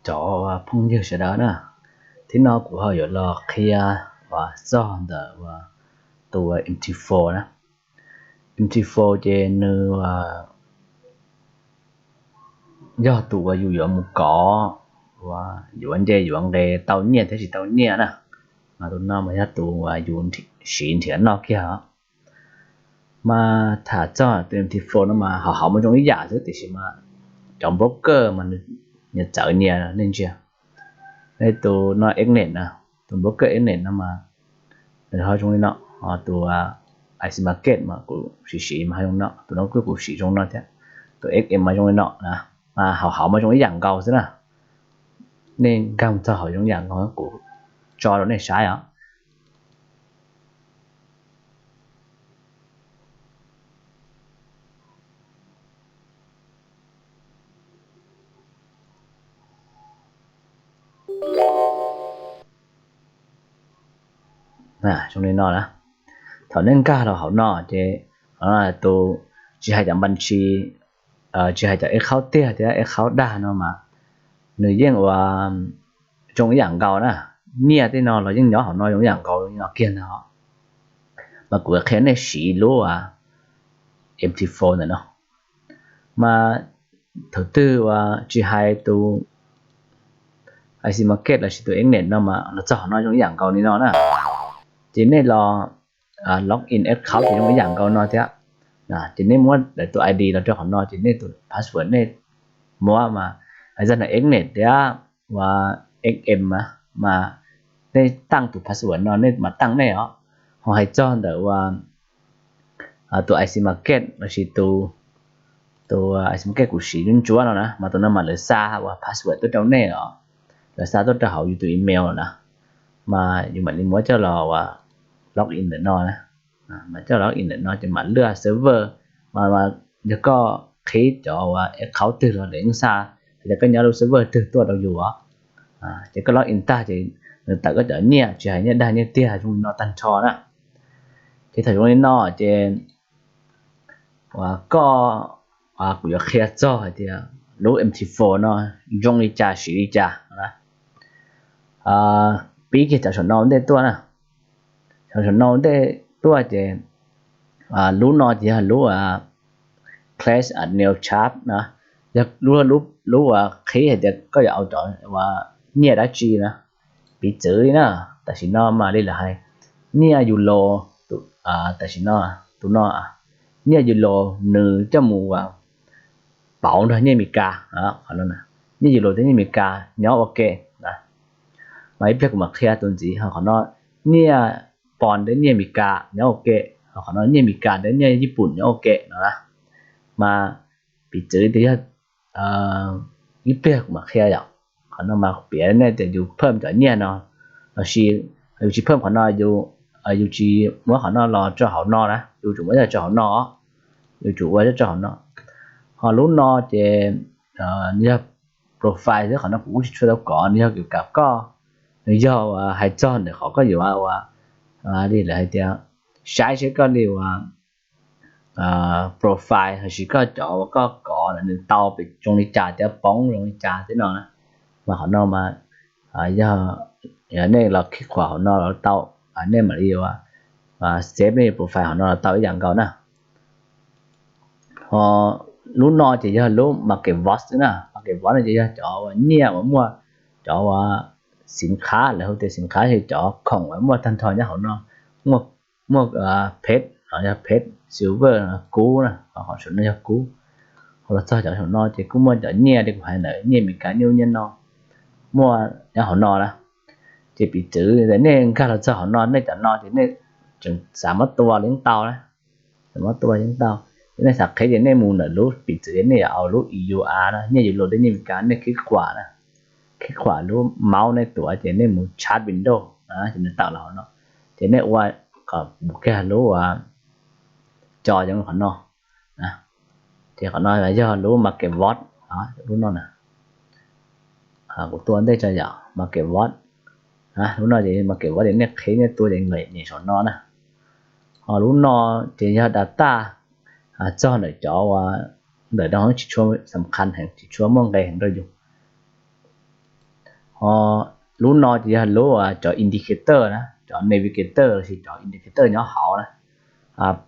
cov phooj ywg sawv daws na. Thib no kuv ho yuav los qhia uas txog ntawm uas tus M T four na. M T four ces nws yog tus uas yus yuav mus kov uas yuav nce yuav nqes tau nyiaj thiab tsis tau nyiaj na. Mas tus no mas yog tus uas yus siv nrhiav noj kiag os. Mas tham txog tus M T four no mas hauv hauv mas zoo ib yam xwb tiam sis mas cov broker mas nws nyias txawv nyias nej ntsia. Nej tus no Xnet na, tus broker Xnet no mas nws ho zoo li no, ho tus I C Market mas kuv siv siv mas ho zoo no, tus no kuj kuv siv zoo no thiab, tus X M mas zoo li no na, mas hauv hauv mas zoo ib yam nkaus xwb na. Nej nkag txog hauv zoo ib yam nkaus kuv tso rau nej saib os. Zoo li no na. Thaum nej nkag los hauv no ces tus, tsis hais cov npas ntshis, tsis hais cov ej qhaub tiag thiab ej qhaub dag no mas nws yeej ua zoo ib yam nkaus na. Nyiaj tej no los yeej nyob hauv no zoo ib yam nkaus li no kiag ntag. Mas kuv qhia nej siv lub M T four ntawm no. Mas thaum twg uas tsis hais tus I C Market los sis tus Xnet no mas los txog hauv no zoo ib yam nkaus li no na. Ces nej los log in ej qhaub ces zoo ib yam nkaus no thiab. Ces nej muab lawv tus I D los rau qhov no ces nej tus password nej muab mas hais txog ntawm Xnet thiab uas X M mas nej taaj tus password no nej mas taaj nej os. Ho hais txog ntawm uas tus I C Market los sis tus, tus I C Market kuv siv ntsuab ntsuab no na mas tus no mas lawv xa uas password tuaj rau nej os. Lawv xa tuaj rau hauv yus tus email na. Mas yus mam li muab coj los uas log in ntawm no na. Mas coj log in ntawm no ces mam lwaj server, mas yog koj qhib cov uas ej qhaub twg los lawv yeej xa, hais tias koj nyob lub server twg tuaj rau yus os. Ces koj log in tag ces nws tawm koj cov nyiaj tsis hais nyiaj dag nyiaj tiag zoo li no tag nrho na. Ces thaum zoo li no ces uas koj, kuv yuav qhia txog hais tias lub M T four no zoo li cas siv li cas. Pib kiag cov saum no ntej tuaj na. Cov saum no ntej tuaj ces lub no ces yog lub place a new chart na, yog lub, lub uas qhib hais tias koj yuav ua cov uas nyiaj dab tsi na. Piv txwv li na, tam sim no mam li lawv hais nyiaj yus los, tam sim no tus no nyiaj yus los nws coj mus uas pauv nrog nyiaj Amelikas. Nyiaj yus los thiab nyiaj Amelikas nyob ua ke. Mas ib pliag kuv mam qhia tus ntxiv. Ho qhov no nyiaj pos thiab nyiaj Amelikas nyob ua ke, ho qhov no nyiaj Amelikas thiab nyiaj Yij Pum nyob ua ke no na. Mas piv txwv tias yog ib pliag kuv mam qhia yom. Qhov no mas piav nej tias yus phawm cov nyiaj no los sis yus tsis phawm qhov no, yus tsis muab qhov no los rau hauv no na, yus tsum muab coj rau hauv no, yus tsum ua coj rau hauv no. Ho lub no ces nws yog profile xwb, qhov no kuv kuj tsis tshua tau kov, nws yog kev kam koj, nws yog hais txog ntawm qhov koj yuav ua li lawv hais tias saib seb koj li uas profile los sis koj cov uas koj kov lawm nws tau pes tsawg li cas thiab poob zoo li cas thiab no na. Mas qhov no mas yog nej los khib khuam hauv no los tau, nej mam li ua save nej profile hauv no los tau ib yam nkaus na. Ho lub no ces yog lub Market Watch xwb na. Market Watch no ces yog cov uas nyiaj uas muaj, cov uas xim khab, lawv hu tias xim khab ces cov khoom uas muaj tag nrho nyob hauv no, muaj, muaj phev, yog phev, silver, kub na, qhov saum no yog kub. Ho los txog cov saum no ces kuj muaj cov nyiaj li kuv hais ntawd, nyiaj Amelikas, nyiaj ub nyiaj no, muaj nyob hauv no na. Ces piv txwv nej nkag los txog hauv no, nej cov no ces nej tseem xav muab tua los yeej tau na, xav muab tua yeej tau. Ces nej xav qheb ces nej mus ntawm lub, piv txwv nej yuav ua lub E U R na, nyiaj yus los thiab nyiaj Amelikas, nej khib khuam na, khib khuam lub mouse nej tuav ces nej mus chart window ces nws tawm los hauv no. Ces nej ua kom mus kiag lub uas co zoo qhov no. Ces qhov no yog lub Market Watch, lub no na. Kuv tua ntej tso yom, Market Watch. Lub no ces Market Watch ces nej qhib nej tua ces nyem saum no na. Ho lub no ces yog data txog ntawm cov uas ntawm no tsis tshua xam khas heev, tsis tshua muaj nqe heev rau yus. Ho lub no ces yog lub cov indicator na, cov navigator los sis cov indicator nyob hauv na,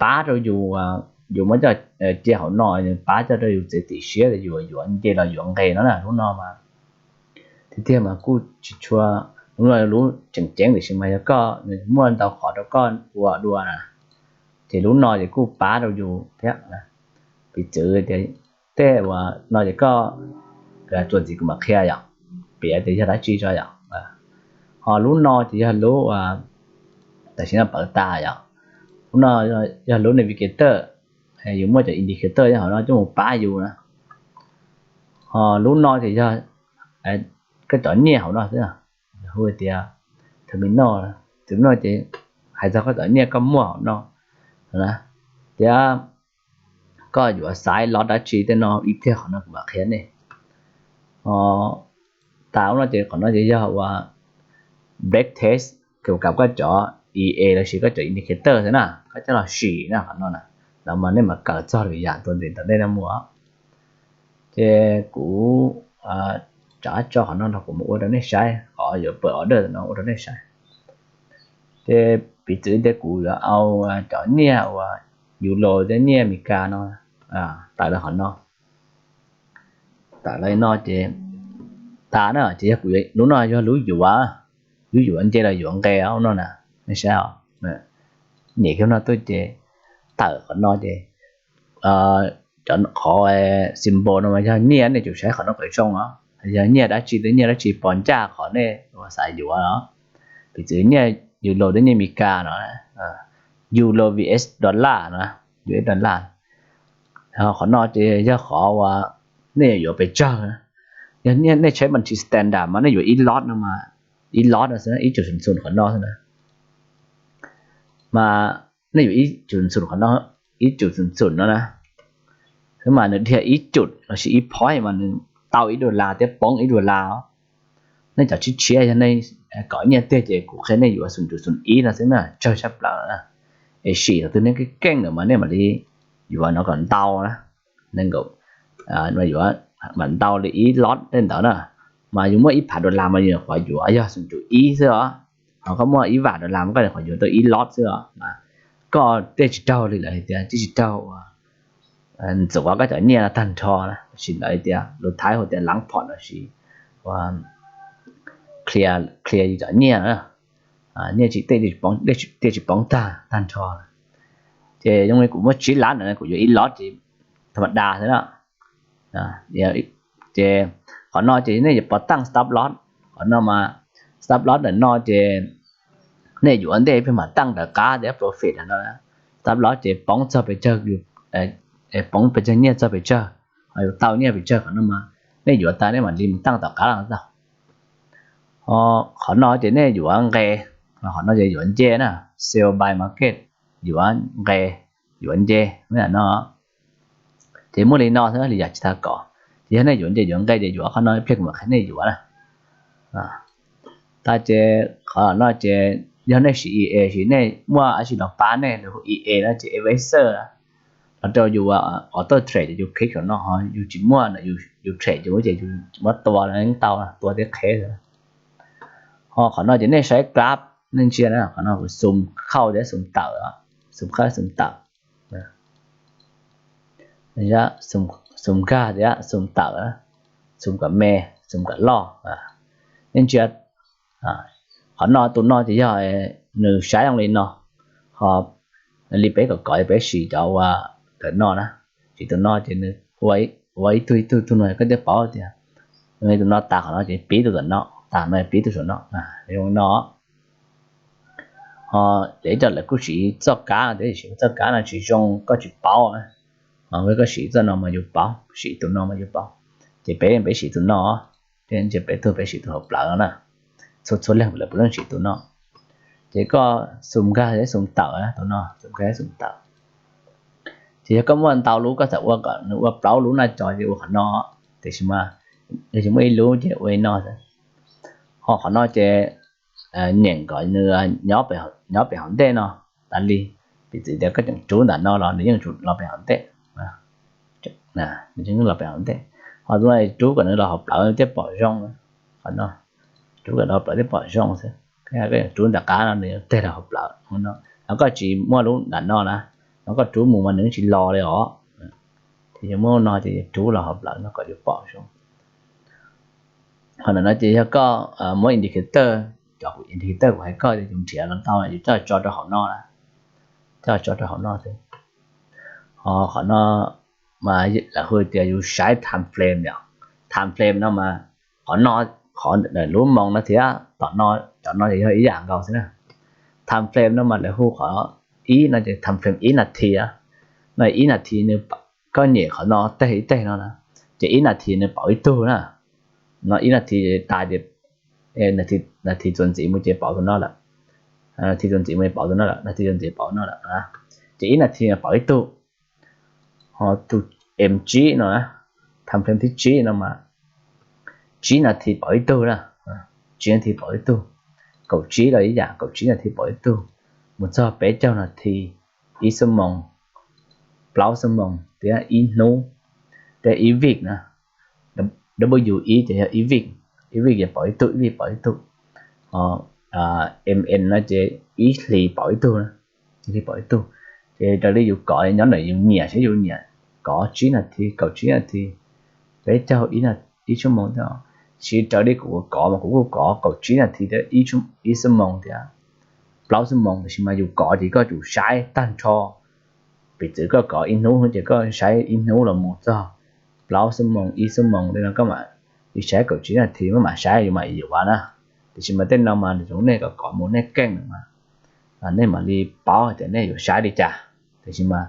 pab rau yus, yus muab coj cia hauv no, pab coj rau yus txiav txim siab tias yus yuav nce los yuav nqes no na. Lub no mas tiag tiag mas kuj tsis tshua, lub no lub tseem ceeb tiam sis mas yog koj, nws muaj ntau qhov rau koj ua dua na, ces lub no ces kuj pab rau yus thiab. Piv txwv tias tej uas no ces koj, txuas ntxiv kuv mam qhia yom, piav tias yog dab tsi tso yom. Ho lub no ces yog lub, tam sim no pawv tas yom. Lub no yog lub navigator, yus muaj cov indicator nyob hauv no coj mus pab yus na. Ho lub no ces yog koj cov nyiaj hauv no xwb, hu tias terminal. Terminal ces hais txog koj cov nyiaj koj muaj hauv no na. Thiab koj yuav xaiv los dab tsi tej no ib pliag qhov no kuv mam qhia nej. Ho tas lub no ces qhov no ces yog ua back test, kuv kam koj cov E A los sis koj cov indicator xwb na, koj coj los sim na qhov no na. Los mas nej mam kawm txog lwm yam tuaj ntxiv ntawm nej no mus. Ces kuv rov qab tso qhov no los kuv mus ua rau nej saib, qhov yuav pawm order no ua rau nej saib. Ces piv txwv tias kuv yuav au cov nyiaj uas yus los tej nyiaj Amelikas no tawm los qhov no, tawm los no ces tas na. Ces yog kuv, lub no yog lub yuav, lub yuav nce los yuav nqes no na, nej saib os. Nyem kiag no tuaj ces tawm qhov no ces cov qhov symbol no mas yog nyiaj, nej tsum saib qhov no kom zoo os. Yog nyiaj dab tsi tej nyiaj dab tsi pos ncaj qhov nej xav yuav os. Piv txwv nyiaj yus los tej nyiaj Amelikas no, yus los V S dollar no, U S dollar. Qhov no ces yog qhov uas nej yuav pes tsawg. Yog nej tsheb multi standard mas nej yuav ib lot no mas, ib lot no xwb, ib cum xum xum qhov no xwb na. Mas nej yuav ib cum xum xum qhov no, ib cum xum xum no na, xwb mas nws dhia ib cum los sis ib point mas nws tau ib dollar thiab poob ib dollar. Nej cov tshiab tshiab yog nej kov nyiaj tiag ces kuv qhia nej yuav xum cum xum ib no xwb na, tsawg tshaj plaws na. Es sim thaum twg nej keej keej lawm mas nej mam li yuav no kom ntau na, nej yuav mam ntau li ib lot tej ntawd na. Mas yus muaj ib phav dollar mas yus nyuam qhuav yuav yog xum cum ib xwb os. Ho koj muaj ib vam dollar mas koj nyuam qhuav yuav tau ib lot xwb os. Koj tej tsis raug li lawv hais tias tej tsis raug ua ntxuav koj cov nyiaj no tag nrho na, sis lawv tias lus Thaib hu tias lav phom los sis ua clear, clear yus cov nyiaj na. Nyiaj tsis, tej tsis poob tag tag nrho. Ces zoo li kuv muaj tsib lab ntawd kuv yuav ib lot ces tha ma da xwb na. Ces qhov no ces nej yuav pov txaj stop loss. Qhov no mas stop loss ntawm no ces nej yuav ntej pheej mam txaj ntawm qab tias profit no. Stop loss ces poob txog pes tsawg, poob pes tsawg nyiaj txog pes tsawg, ho yus tau nyiaj pes tsawg qhov no mas nej yuav tas nej mam li mus txaj tom qab los tau. Qhov no ces nej yuav nqe, qhov no ces yuav nce na, sell buy market, yuav nqe, yuav nce no. Ces muaj li no xwb li yam tsis tau kov. Ces yog nej yuav nce yuav nqe ces yuav qhov no ib pliag kuv mam qhia nej yuav na. Tas ces qhov no ces yog nej siv E A, siv nej muaj dab tsi los pab nej, lawv hu E A no ces advisor los rau yus auto trade ces yus click saum no, ho yus tsis muaj no yus trade ces yus tsis muab tua los yeej tau, tua thiab qheb xwb. Ho qhov no ces nej saib graph, nej ntsia na, qhov no xum khauj thiab xum tawm, xum khauj xum tawm, xum nkag thiab xum tawm, xum kom me, xum kom loj. Nej ntsia, qhov no tus no ces yog nws saib zoo li no, ho li peb kom kov peb siv cov uas ntawm no na, siv tus no ces nws ua ib tug ib tug ib tug no koj thiaj paub tias tus no tas qhov no ces pib tus tom no, tas no pib tus saum no, zoo li no. Ho lawv ib co lawv kuj siv txoj kab no tiam sis txoj kab no tsis zoo koj tsis paub, ho koj siv txoj no mas yus paub, siv tus no mas yus paub. Ces peb peb siv tus no, peb tug peb siv tus hauv plawv no na. Txhua txhua leej lawv puav leej siv tus no. Ces koj xum nkag thiab xum tawm, tus no xum nkag thiab xum tawm. Ces yog koj muaj ntau lub koj txawm ua kom nws ua plaub lub naj co ces ua qhov no, tiam sis mas yog tsis muaj ib lub ces ua li no xwb. Ho qhov no ces nyeem kom nws nyob pem hauv ntej no, tas li. Piv txwv tias koj tseem rub ntawm no los nws yeej los pem hauv ntej, nws yeej los pem hauv ntej. Ho tus no rub kom nws los hauv plawv thiaj pom zoo. Qhov no Rub kom dhau plaws thiab pom zoo xwb. Koj yuav rub nram qab no nws yuav teg rau hauv plaws no. Ho koj tsis muaj lub nram no na, no koj rub mus mas nws tsis los li os. Ces yuav muab no ces rub los hauv plaws no kom yuav pom zoo. Ho ntawm no ces yog koj muab indicator, cov indicator kuv hais koj ces yus nrhiav los tau, yus coj tso rau hauv no na, coj tso rau hauv no xwb. Ho qhov no mas lawv hu tias yus saib time frame yom. Time frame no mas qhov no, qhov lub moos no thiab tom no, cov no ces yog ib yam nkaus xwb na. Time frame no mas lawv hu qhov ib no ces time frame ib nas this no, ib nas this nws, koj nyem qhov no teg ib teg no na, ces ib nas this nws pauv ib tug na. No ib nas this tas ces nas this txuas ntxiv mus ces pauv tus no lawm. Nas this txuas ntxiv mus pauv tus no lawm, nas this txuas ntxiv pauv no lawm. Ces ib nas this pauv ib tug. Ho tus M tsib no, time frame thib tsib no mas tsib nas this pauv ib tug na, tsib nas this pauv ib tug. Kaum tsib los ib yam, kaum tsib nas this pauv ib tug, mus txog peb caug nas this, ib xuab moos, plaub xuab moos thiab ib hnub, thiab ib vij na. W ib ces yog ib vij, ib vij ces pauv ib tug, ib vij pauv ib tug. Ho M N no ces ib hlis pauv ib tug, ib hlis pauv ib tug. Ces raws li yus kov nyob ntawm yus nyiam, saib yus nyiam kov tsib nas this, kaum tsib nas this, peb caug, ib xuab moos thiab. Siv raws li kuv kov mas kuv kuj kov kaum tsib nas this thiab ib xuab moos thiab plaub xuab moos, tab sis mas yus kov ces koj tsum saib tag nrho. Piv txwv koj kov ib hnub ces koj saib ib hnub los mus txog plaub xuab moos, ib xuab moos tej no koj mam li saib kaum tsib nas this, maj mam saib yus mam yuav na. Tiam sis mas tej no mas nws zoo nej kov kov mus nej keej lawm mas nej mam li paub hais tias nej yuav saib li cas. Tiam sis mas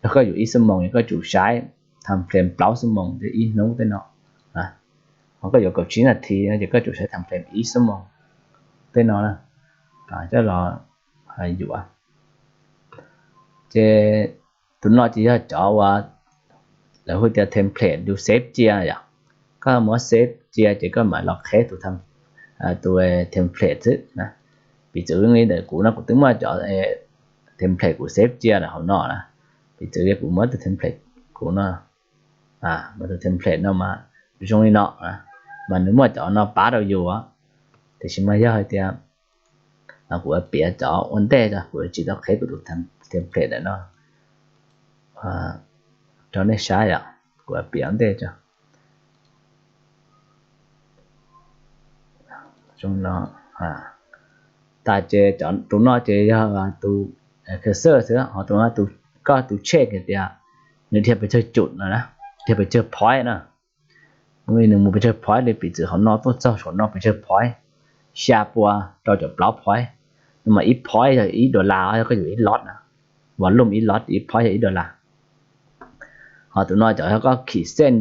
yog koj yuav ib xuab moos ces koj tsum saib time frame plaub xuab moos thiab ib hnub tej no. Ho koj yuav kaum tsib nas this no ces koj tsum saib time frame ib xuab moos tej no na, coj los yuav. Ces tus no ces yog cov uas lawv hu tias template yus save cia yom. Koj muab save cia ces koj mam los qheb tus, tus template xwb na. Piv txwv li ntawm kuv no kuv twb muaj cov template kuv save cia lawm hauv no na. Piv txwv kuv muab tus template kuv no, muab tus template no mas zoo li no, mas nws muaj cov no pab rau yus. Tiam sis mas yog hais tias kuv piav cov ua ntej tso, kuv tsis tau qheb kuv tus template ntawm no rau nej saib yom. Kuv piav ua ntej tso. Zoo no. Tas ces tus no ces yog tus cursor xwb, ho tus no koj tus check hais tias nws dhia pes tsawg cum no, dhia pes tsawg point na. Nws mus pes tsawg point li, piv txwv qhov no tuaj txog saum no pes tsawg point, xya pua rau caum plaub point, no mas ib point yog ib dollar, yog koj yuav ib lot na, volume ib lot, ib point yog ib dollar. Ho tus no cov yog koj khij xej,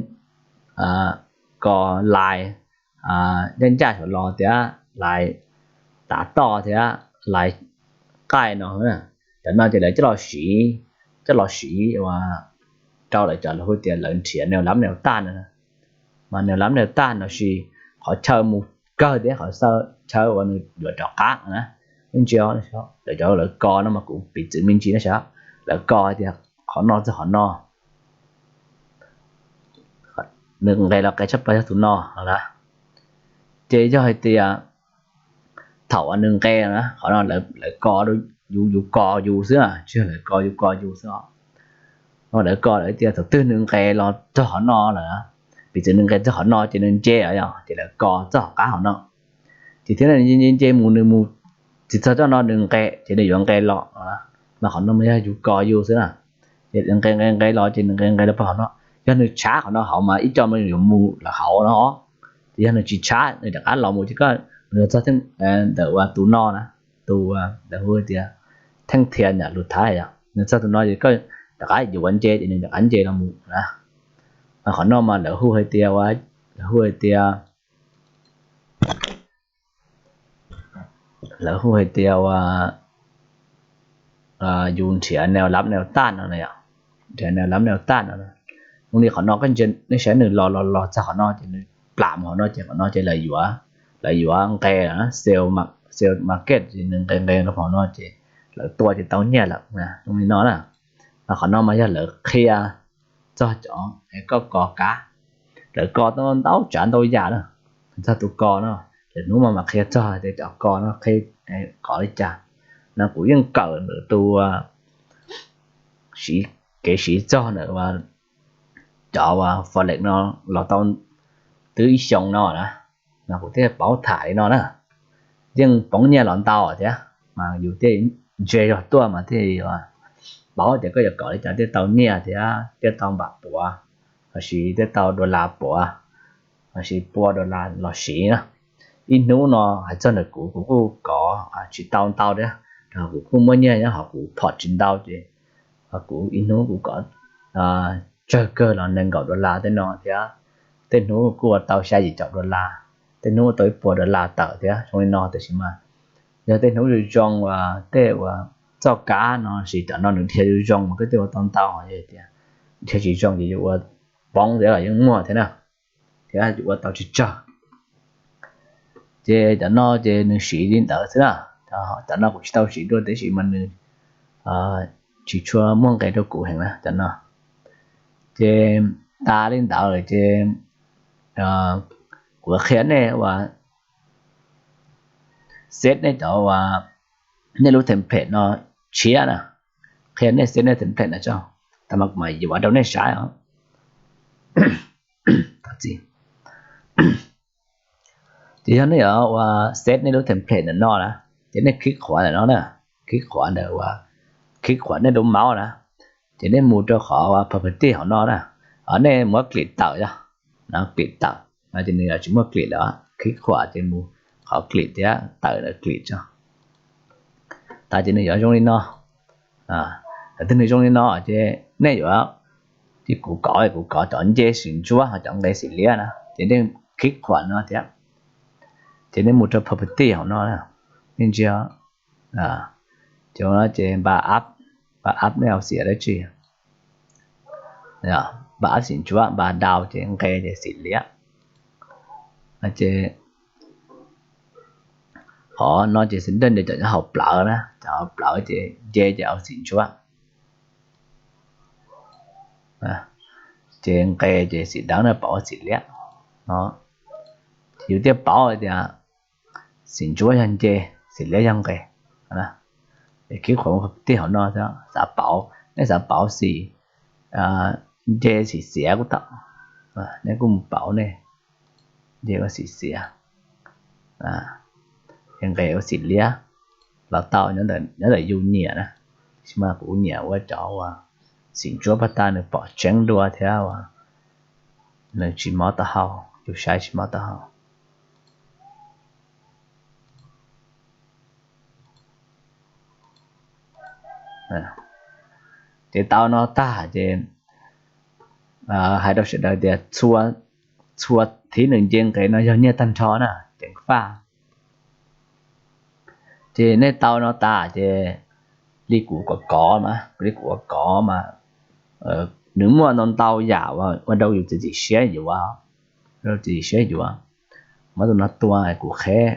kos lais ncaj ncaj saum los thiab lais tav toj thiab lais qaij no. Cov no ces lawv coj los siv, coj los siv ua rau lawv cov lawv hu tias lawv nrhiav neo lab neo tag no. Mas neo lab neo tag no sis qhov chaw mus kawg thiab qhov chaw uas nws yuav rov qab na. Ntsia, lawv cov lawv kos no mas kuv piv txwv me ntsis na sav, lawv kos tias qhov no txog qhov no, nws nqes los qes tshaj plaws yog tus no na. Ces yog hais tias thaum uas nws nqes na, qhov no lawv kos, yus kos yus xwb, tsis yog lawv kos yus, kos yus xwb os. Lawv kos lawv tias thaum twg nws nqes los txog qhov no lawm, piv txwv nws nqes txog qhov no ces nws nce, ces lawv kos txog qab qhov no. Ces thiab nws nce nce mus, nws mus tsis txog txoj no nws nqes ces nws yuav nqes los, mas qhov no mas yog yus kos yus xwb na. Ces nqes nqes nqes los ces nws nqes nqes los pog qhov no. Yog nws tshab qhov no hauv mas ib co mas yuav mus lawm hauv no. Ces yog nws tsis tshab nws rov qab los mus ces koj, nws txog ntawm uas tus no na, tus lawv hu tias theej thias nyam lus Thaib yom, nws txog tus no ces koj rov qab yuav nce ces nws rov qab nce los mus na. Qhov no mas lawv hu hais tias, lawv hu hais tias, lawv hu hais tias uas yus nrhiav neo lab neo tag no, nrhiav neo lab neo tag no. Zoo li qhov no koj ntsia, nej saib nws los los los txog qhov no ces nws plam mus qhov no ces qhov no ces lawv yuav, lawv yuav nqes, sell market ces nws nqes nqes los qhov no ces lawv tua ces tau nyiaj lawm. Zoo li no na. Mas qhov no mas yog lawv qhia txog cov koj kos kab, lawv kos tau ntau tsav ntau yam na. Txog tus kos no, Lwm hnub mas mam qhia txog tias cov kos no qhia kov li cas. No kuv yeej kawm ntawm tus siv, kev siv txog ntawm cov uas Forex no los tau twb ib xyoos no na, mas kuv thiaj paub tham li no na. Yeej poob nyiaj los ntau thiab, mas yus thiaj ntse zog tuaj mas thiaj yuav paub tias koj yuav kov li cas thiaj tau nyiaj thiab thiaj tau npam puav, lossis thiaj tau dollar puav, lossis pua dollar los siv na. Ib hnub no hais txog ntawm kuv, kuv kuj kov tsis tau ntau thiab, kuv kuj muaj nyiaj nyob hauv kuv phom tsis ntau ces kuv ib hnub kuv kov tsawg kawg los nees nkaum dollar tej no thiab, tej hnub kuj ua tau xya yim caum dollar, tej hnub ua tau ib puas dollar tawm thiab zoo li no. Tiam sis mas yog tej hnub zoo zoo uas tej uas txoj kab no sis cov no nws dhia zoo zoo mas koj thiaj ua tau ntau, yog tias dhia tsis zoo ces yuav ua poob thiab los yeej muaj thiab na, thiab yuav ua tau tsis tsawg. Ces cov no ces nws siv li ntawd xwb na. Cov no kuv tsis tau siv dua tiam sis mas nws tsis tshua muaj nqe rau kuv heev na cov no. Ces tas li ntawd lawm ces kuv qhia nej uas set nej cov uas nej lub template no tshiab na, qhia nej set nej template no tso, tas mas kuv mam yuav rau nej saib os. Ces yog nej yuav uas set nej lub template ntawm no na, ces nej khib qhuav ntawm no na, khib qhuav ntawm uas, khib qhuav nej lub mouse na, ces nej mus rau qhov uas property hauv no na, nej muab click tawm yog, click tawm no ces nws yuav tsis muaj click lawm, khib qhuav ces mus qhov click thiab tawm lawm click tso. Tas ces nws yuav zoo li no. Thaum twg nws zoo li no ces nej yuav, ces kuv kov, kuv kov cov nce xim ntsuab ho cov nqe xim liab na, ces nej khib qhuav no thiab, ces nej mus rau property hauv no, nej ntsia, ces no ces npa up, npa up nej ua xim dab tsi, npa up xim ntsuab, npa down ces nqe ces xim liab. Ces qhov no ces xim ntsuab ces cov nyob hauv plawv na, cov hauv plawv ces nce ces ua xim ntsuab, ces nqe ces xim dawb na, pom ua xim liab no. Ces yus thiaj paub tias xim ntsuab yog nce, xim liab yog nqe. Ces khib qhuav mus tij hauv no, xav pauv, nej xav pauv xim nce xim xiav kuj tau, nej kuj mus pauv nej nce ua xim xiav, nqe ua xim liab los tau, nyob ntawm yus nyiam na. Tab sis mas kuv nyiam ua cov uas xim ntsuab pag tag nws pom tseeb dua thiab uas nws tsis mob taub hau, yus saib tsis mob taub hau. Ces tau no tag ces hais rau sawv daws tias txhua thib nws nce nqe no yog nyiaj tag nrho na, ceev faj. Ces nej tau no tas ces li kuv kov kov mas, li kuv kov kov mas nws muaj ntau ntau yam ua rau yus txiav txim siab yuav, rau txiav txim siab yuav. Muab tus no tua, kuv qheb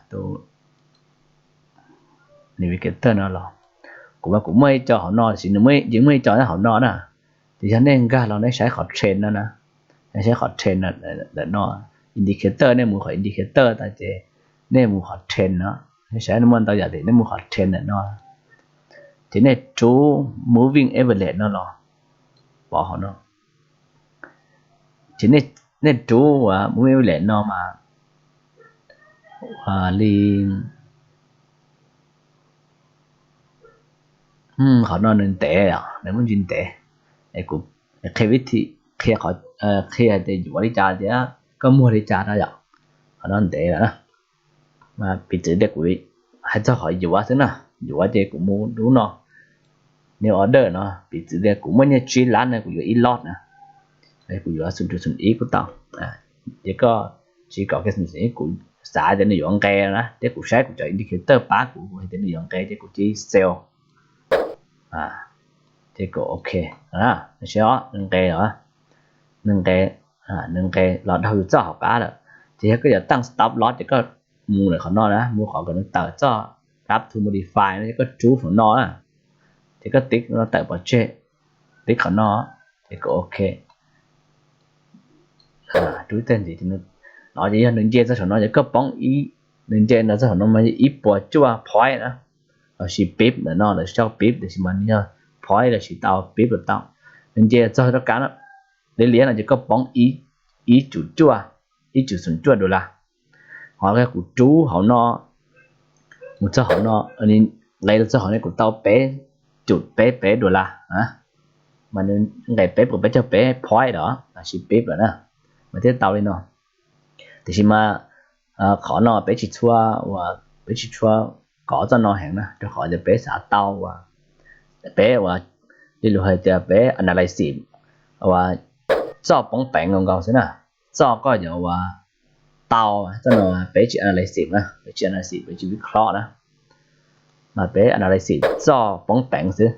tus navigator no los, kuv mas kuv muaj ib co hauv no, tiam sis nws yeej muaj ib co nyob hauv no na. Ces yog nej nkag los nej saib qhov trend no na, nej saib qhov trend ntawm no, indicator, nej mus qhov indicator tas ces nej mus qhov trend no, nej saib muaj ntau yam tias nej mus qhov trend ntawm no. Ces nej rub moving average no los pov hauv no. Ces nej rub ua moving average no mas li qhov no nws ntev os, nws muaj ntsis ntev. Kuv qhia vib thi, qhia qhov, qhia tias yuav li cas thiab koj muag li cas rau yom. Qhov no ntev lawm na. Piv txwv tias kuv hais txog qhov yuav xwb na, yuav ces kuv mus lub no, new order no, piv txwv tias kuv muaj nyiaj tsib lab na, kuv yuav ib lot na, kuv yuav xum rau xum ib kuj tau. Ces koj tsis kom kiag xum ib, kuv xav tias nws yuav nqe na, thiab kuv saib kuv cov indicator pab kuv hais tias nws yuav nqe ces kuv cia li sell. Ces kom ok, nws nqe os, nws nqe, nws nqe los dhau yus txoj hauv qab lawm. Ces yog koj yuav tag stop loss ces koj mus lawm qhov no na, mus qhov kom nws tawm txoj graph to modify no, ces koj rub hauv no na, ces koj tiv no tawm pov tseg, tiv qhov no, ces kom ok. Rub tej ntxiv ces nws no ces yog nws nce txog saum no ces koj poob ib, nws nce no txog saum no mas ib puas cuaj point na, los sis pip ntawm no lawv tsis tau pip tiam sis mas nws yog point los sis tau pip los tau. Nws nce txog rau kav no, li liab no ces koj poob ib cum cuaj, ib cum xoom cuaj dollar. Ho kuv rub hauv no mus txog hauv no, nqes los txog hauv no kuv tau peb cum peb peb dollar, mas nws nqes peb puas peb caug peb point los sis pip lawm na, mas thiaj tau li no. Tiam sis mas qhov no peb tsis tshua, peb tsis tshua kov txoj no heev na, rau qhov tias peb xav tau uas, peb uas, li lus hais tias peb analysis uas txoj poob peev nkaus nkaus xwb na. Txoj koj yuav uas tau, txoj no peb tsis analysis na, peb tsis analysis, peb tsis vib khlob na, mas peb analysis txoj poob peev xwb.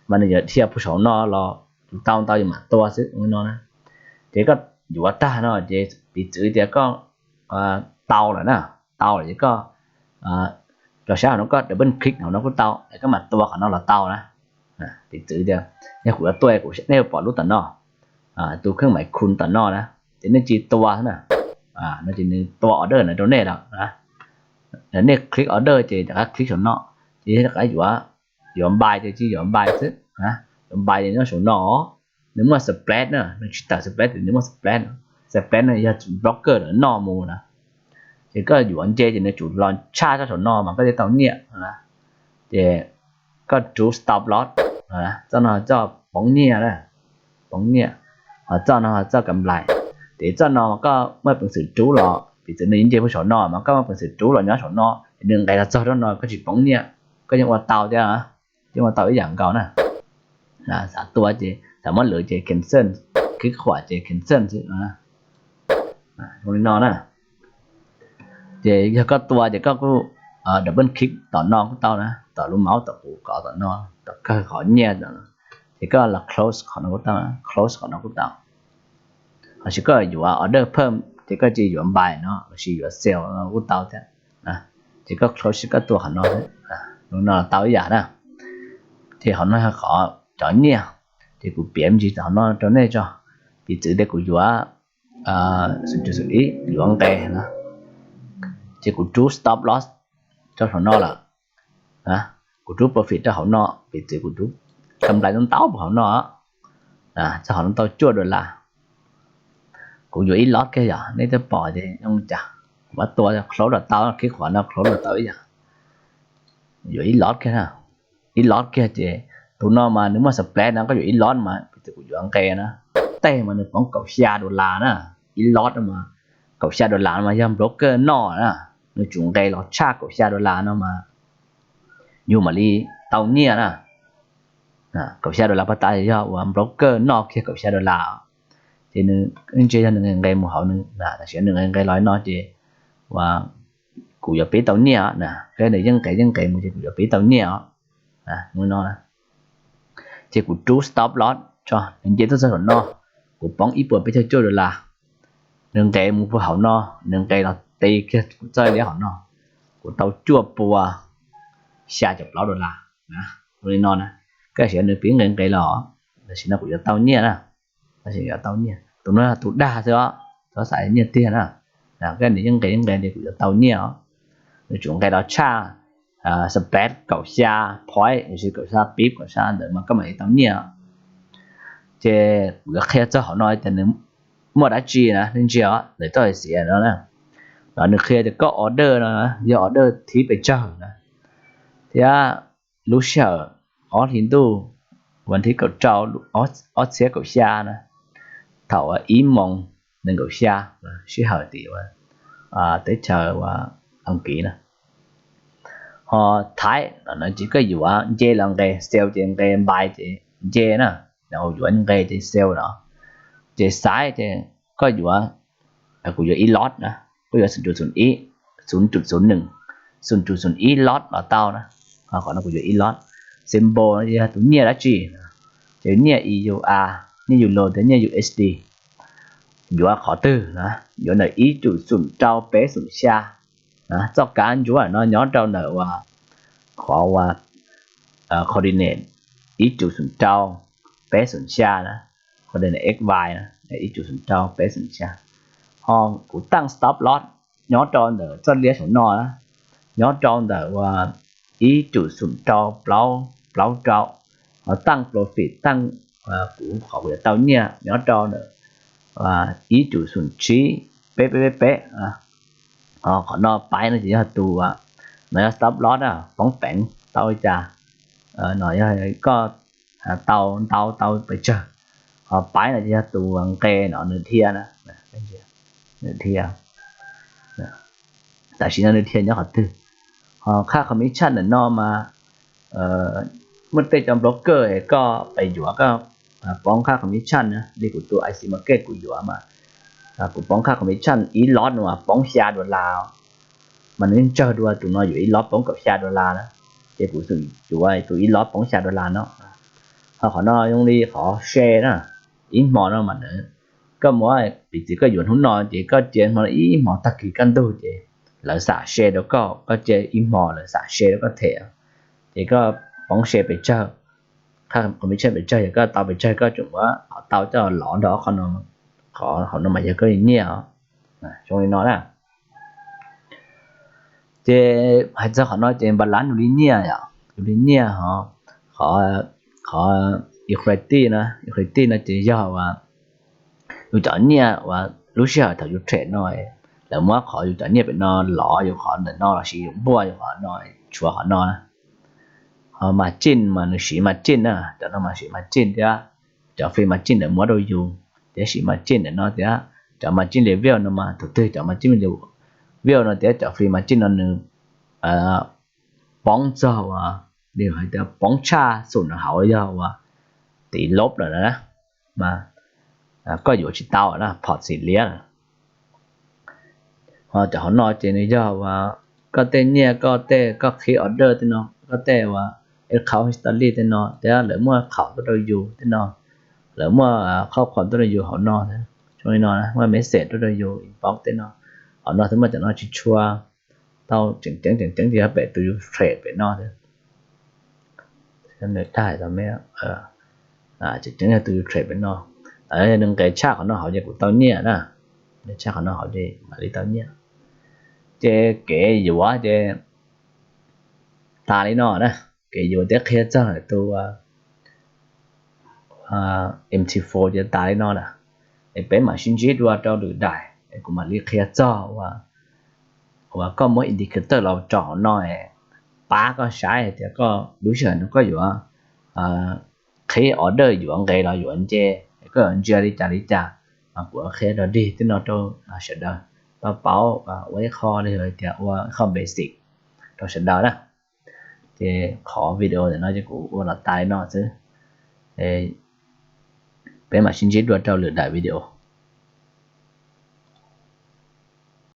Mas nws yuav dhia puag saum no los, tus tau ntau yus mam tua xwb no na. Ces koj yuav tag no ces piv txwv tias koj tau lawm na, tau lawm ces koj rau sab hauv no koj double click hauv no kuj tau, es koj mam tua qhov no los tau na. Piv txwv tias yog kuv yuav tua, kuv nej yuav pom lub tom no, tus kheej mais khu tom no na, ces nej tsis tua xwb na, no ces nws tua order no rau nej lawm. Nej click order ces rov qab click saum no, ces rov qab yuav, yuav buy ces tsis yuav buy xwb, yuav buy ces nyob saum no. Nws muaj spread na, nws tsis tawm spread, nws muaj spread. Spread no yog broker lawv noj mus na. Ces koj yuav nce ces nws tsum los tshaj txoj saum no mas koj thiaj tau nyiaj. Ces koj rub stop loss, txoj no txoj poob nyiaj, poob nyiaj, ho txoj no txoj kam nplais. Ces txoj no koj muaj peev xwm rub los, piv txwv nws nce puag saum no mas koj muaj peev xwm rub los nyob saum no, nws nqes los txog rau no koj tsis poob nyiaj, koj yeej ua tau thiab, yeej ua tau ib yam nkaus na. Xav tua ces, xav muab lwv ces cancel, click khuam ces cancel xwb. Li no na. Ces yog koj tua ces koj kuj double click tom no kuj tau na, tom lub mouse tom kuv kov tom no, tom kawg qhov nyiaj, ces koj los close qhov no kuj tau, close qhov no kuj tau. Lossis koj yuav order pheej ces koj cia yuav buy no lossis yuav sell no kuj tau thiab. Ces koj close koj tua qhov no, no tau ib yam na. Ces qhov no yog qhov cov nyiaj, ces kuv piav me ntsis qhov no rau nej tso. Piv txwv tias kuv yuav xum ib yuav nqes na, ces kuv rub stop loss rau hauv no lawm, kuv rub profit rau hauv no, piv txwv kuv rub kam nplais ntau ntau puag hauv no, txog hauv no tau cuaj dollar. Kuv yuav ib lot kiag yom, nej twb pom ces zoo cas, kuv muab tua close los tau, click qhov no close los tau ib yam, yuav ib lot kiag na. Ib lot kiag ces tus no mas nws muaj spread no, koj yuav ib lot mas piv txwv kuv yuav nqes na, tej mas nws poob kaum xya dollar na. Ib lot mas kaum xya dollar no mas yog broker noj na, nws tsum nqes los tshaj kaum xya dollar no mas yus mam li tau nyiaj na. Kaum xya dollar pag tas yog uas broker noj kiag kaum xya dollar, ces nws ntsia yog nws nqes mus hauv nws, tam sim nws nqes nqes los no ces uas kuv yuav pib tau nyiaj na, nws yeej nqes yeej nqes mus ces kuv yuav pib tau nyiaj os. No, ces kuv rub stop loss tso, nws nce tuaj txog saum no, kuv poob ib puas peb caug cuaj dollar. Nws nqes mus puag hauv no, nws nqes los ti kiag kuv txoj liab hauv no, kuv tau cuaj puas xya caum plaub dollar. Ua li no na, koj sim nws pib nqes nqes los, tam sim no kuv yuav tau nyiaj na. Tab sis yuav tau nyiaj, tus no yog tus dag xwb os, txhob xav nyiaj tiag na. Koj nws yeej nqes yeej nqes li kuv yuav tau nyiaj os. Nws tsum nqes los tshaj spread kaum xya point, kaum xya pip, kaum xya ntawd mas koj mam li tau nyiaj. Ces kuv yuav qhia txog hauv no tias nws muaj dab tsi na, nej ntsia os, lawv txoj xiav no na. No nws qhia tias koj order no yog order thib pes tsawg na, thiab lub sij hawm ob hli ntuj, vas thib kaum rau, ob txhiab kaum xya na, thaum ib moos nees nkaum xya sij hawm tim teb chaws Askiv na. Ho Thaib no ces koj yuav nce los nqes, sell ces nqes, buy ces nce na, yuav nqes ces sell no. Ces Xaiv ces koj yuav, kuv yuav ib lot na, koj yuav xum cum xum ib, xum cum xum nws, xum cum xum ib lot los tau na. Qhov no kuv yuav ib lot. Symbol no yog tus nyiaj dab tsi, ces nyiaj E U A, nyiaj Euro thiab nyiaj U S D. Yuav qhov twg na? Yuav ntawm ib cum xum rau peb xum xya. Txoj kav ntsuab no nyob rau ntawm uas qhov uas coordinate ib cum xum rau peb xum xya na, coordinate X Y na, ib cum xum rau peb xum xya. Ho kuv taaj stop loss nyob rau ntawm txoj liab saum no, nyob rau ntawm uas ib cum xoom rau plaub plaub rau, ho taaj profit taaj, kuv qhov kuv yuav tau nyiaj nyob rau ntawm ib cum xoom tsib peb peb peb peb. Ho qhov no paiv no ces yog tus, no yog stop loss na, poob peev tau li cas, no yog koj tau ntau tau pes tsawg. Ho paiv no ces yog tus nqe no nws dhia na, nws dhia, tam sim no nws dhia nyob qhov twg. Ho qhab commission ntawm no mas muaj tej cov broker es koj pes yuav koj poob qab commission na, li kuv tus IC Market kuv yuav mas kuv poob qab commission ib loss no mas poob xya dollar, mas nws ntsawg dua tus no yuav ib loss poob kaum xya dollar na, ces kuv xum yuav tus ib loss poob xya dollar no. Ho qhov no zoo li qhov share na, ib hmo no mas nws, koj muab piv txwv koj yuav hnub no ces koj cia hmo ib hmo tag kis kaj ntug ces lawv xam share rau koj, koj cia ib hmo lawv xam share rau koj them, ces koj poob share pes tsawg, qhab commission pes tsawg, yog koj tau pes tsawg koj tseem muab qhov tau coj los lov nrog qhov no, qhov hauv no mas yog koj li nyiaj os. Zoo li no na. Ces hais txog qhov no ces npas lab nws li nyiaj yom, nws li nyiaj ho, qhov, qhov equity na, equity no ces yog uas yus cov nyiaj uas lub sij hawm thaum yus trade no, lawv muab qhov yus cov nyiaj pem no lov yus qhov ntawm no lossis yus npuaj yus qhov no, tshuav qhov no na. Ho margin mas nws siv margin na, cov no mas siv margin thiab, cov free margin lawv muab rau yus thiab siv margin ntawm no thiab, cov margin level no mas thaum twg cov margin level no thiab cov free margin no nws poob txog uas, li hais tias poob tshaj xum no hauv yog uas tiv lob lawm na, mas koj yuav tsis tau na, pom txim liab lawm. Ho cov hauv no ces nws yog uas koj tej nyiaj, koj tej koj qhib order tej no, koj tej uas account history tej no thiab lawv muaj khaum tuaj rau yus tej no, lawv muaj qhov khuam tuaj rau yus hauv no, zoo li no muaj message tuaj rau yus inbox tej no. Hauv no twb muaj cov no tsis tshua tau tseem ceeb, tseem ceeb ces yog pem tus yus trade pem no thiab. Tseem ceeb yog tus yus trade pem no, nws nqes tshaj qhov no hauv ces kuv tau nyiaj na, nqes tshaj qhov no hauv ces mam li tau nyiaj. Ces kev yuav ces tas li no na, kev yuav thiab qhia txog tus M T four ces tas li no lawm. Es peb mam sib ntsib dua rau lwm daim es kuv mam li qhia txog uas, uas koj muab indicator los tso hauv no es pab koj saib tias koj lub sij hawm no koj yuav qhib order yuav nqes los yuav nce, koj yuav ntsia li cas li cas, mas kuv qhia dog dig tej no rau sawv daws tau paub ua ib qho li hais tias ua ib qho basic rau sawv daws na. Ces qhov video ntawm no ces kuv ua los tas li no xwb. Peb mam sib ntsib dua rau lwm daim video.